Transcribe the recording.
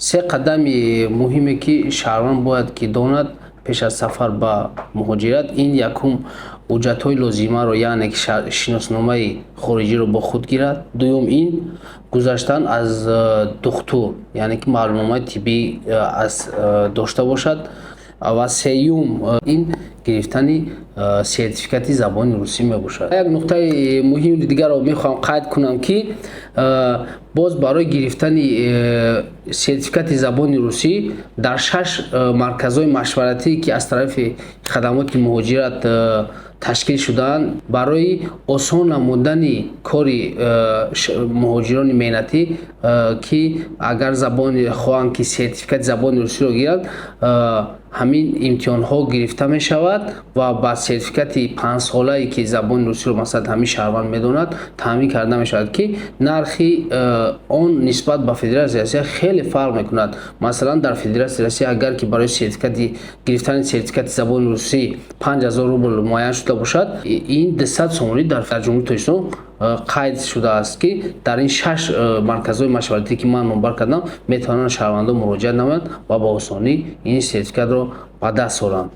Се қадами муҳиме, ки шаҳрванд бояд ки донад пеш аз сафар ба муҳоҷират, ин якум, ҳуҷҷатҳои лозимаро, яъне ки шиносномаи хориҷиро бо худ гирад. Дуюм, ин гузаштан аз духтур, яъне ки маълумномаи тиббӣ аз дошта бошад ва сеюм, ин гирифтани сертификати забони русӣ мебошад. Як нуқтаи муҳими дигарро мехоҳам қайд кунам, ки боз барои гирифтани сертификати забони русӣ дар шаш марказҳои машваратӣ, ки аз тарафи хадамоти муҳоҷират ташкил шудаанд, барои осон намудани кори муҳоҷирони меҳнатӣ, ки агар забони хоҳанд, ки сертификати забони русиро гиранд, ҳамин имтиҳонҳо гирифта мешавад ва ба сертификати 5-солае, ки забони русиро, масалан, ҳамин шаҳрванд медонад, таъмин карда мешавад, ки нархи он нисбат ба Федератсияи Россия хеле фарқ мекунад. Масалан, дар Федератсияи Россия агар ки барои сертификати гирифтани сертификати забони русӣ 5000 рубл муайян шуда бошад, ин 200 сомонӣ дар Ҷумҳурии Тоҷикистон қайд шудааст, ки дар ин шаш марказҳои машваратӣ, ки ман номбар кардам, метавонанд шаҳрвандон муроҷиат намоянд ва ба осонӣ ин сертификатро ба даст оранд.